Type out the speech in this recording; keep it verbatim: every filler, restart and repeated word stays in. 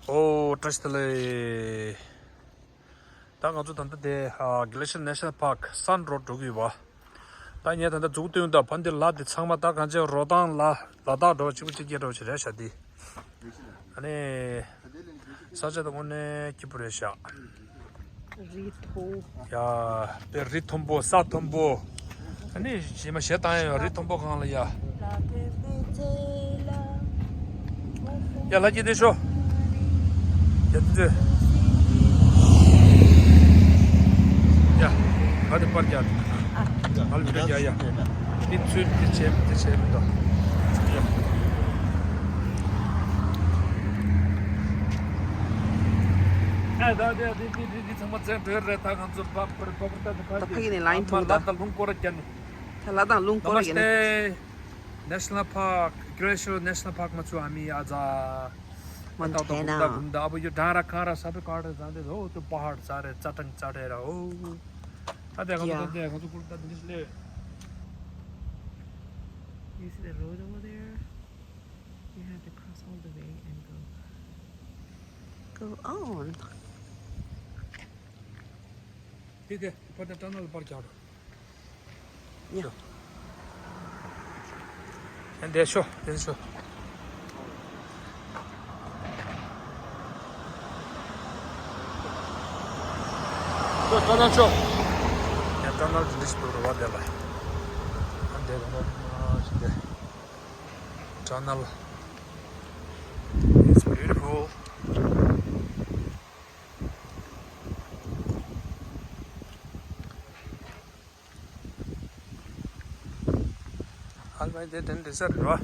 ཨོ་བཀྲ་ཤིས་བདེ་ལེགས། ད་ང་ཚོ་ད་ལྟ་དེ་ཨ་Glacier National Park Sun Road འགྲོ་གི་ཡོད་པ། ད་ངས་ད་ལྟ་མཛུབ་སྟོན་ད་ཕ་འདི་ལ་དེ་ཚང་མ་ད་གང་ཅི་རོ་ཐང་ལ་ལ་དྭགས་འགྲོ་བ་གཅིག་པུ་གཅིག་རྐྱང་འགྲོ་བ་ཞིག་རེད་ཤག་འདི། ཨ་ནི་ས་ཆ་ད་དངོས་གནས་སྐྱིད་པོ་རེད་ཤག་རི་མཐོ། ཡ། དཔེ་རི་མཐོན་པོ་ས་མཐོན་པོ། ཨ་ནི་ཞེ་མ་ཞེ་བཏང་ཡ་ཡོད་རི་མཐོན་པོ་སྒང་ལ་ཡ། ཡ་ལྷ་སྐྱིད་དེ་ཤོ། ཡ་དེ་ཚོས། ཡ། ག་དེ་པར་རྒྱག་ང་ལ་བི་ཌིའོ་རྒྱག་ཡ། དེ་ཚོས་དེ་བྱས་དེ་བྱས་མི་འདུག་ཡ། ཨ་ད་དེ་དེ་དེ་དེ་དེ་ཚང་མ་བཙན་བྲོས་རེད། ད་ང་ཚོ་པ་པར་པ་པར་ད་དེ་པར་ད་ཕ་གི་ནས་ལ་ཡིན་ཐུང་ད། ལ་ད་ལུང་སྐོར་རྒྱག་ནས། ད་ལ་དང་ལུང་སྐོར་ཡིན། Namaste National Park, Glacier National Park, Machu Ami Aza. Montana. Gumda, gumda, abu yu dara kara sabe kara zande, oh, tu pahad sare, chatang chare ra, oh. Ade, gumda, yeah, de, gumda, gumda, de, nisle. You see the road over there? You have to cross all the way and go. Go on. དེ་དེ་པར་དེ་ཊ་ནལ་པར་རྒྱག་རོགས། ཡ། ཨ་འདས་ཤོག་འདས་ཤོག་ཤོག་ཊ་ནལ་ཤོག་ཡ་ཊ་ནལ་འདི་འདྲ་ཞིག་འདུག་རེད་པ། དེ་ལ་ཨ་འདས་རེད་པ། ཞིག་འདས་ཊ་ནལ། It's beautiful. ཨལ་བའི་དེ་དེ་འདྲ་ཟེར་རོ།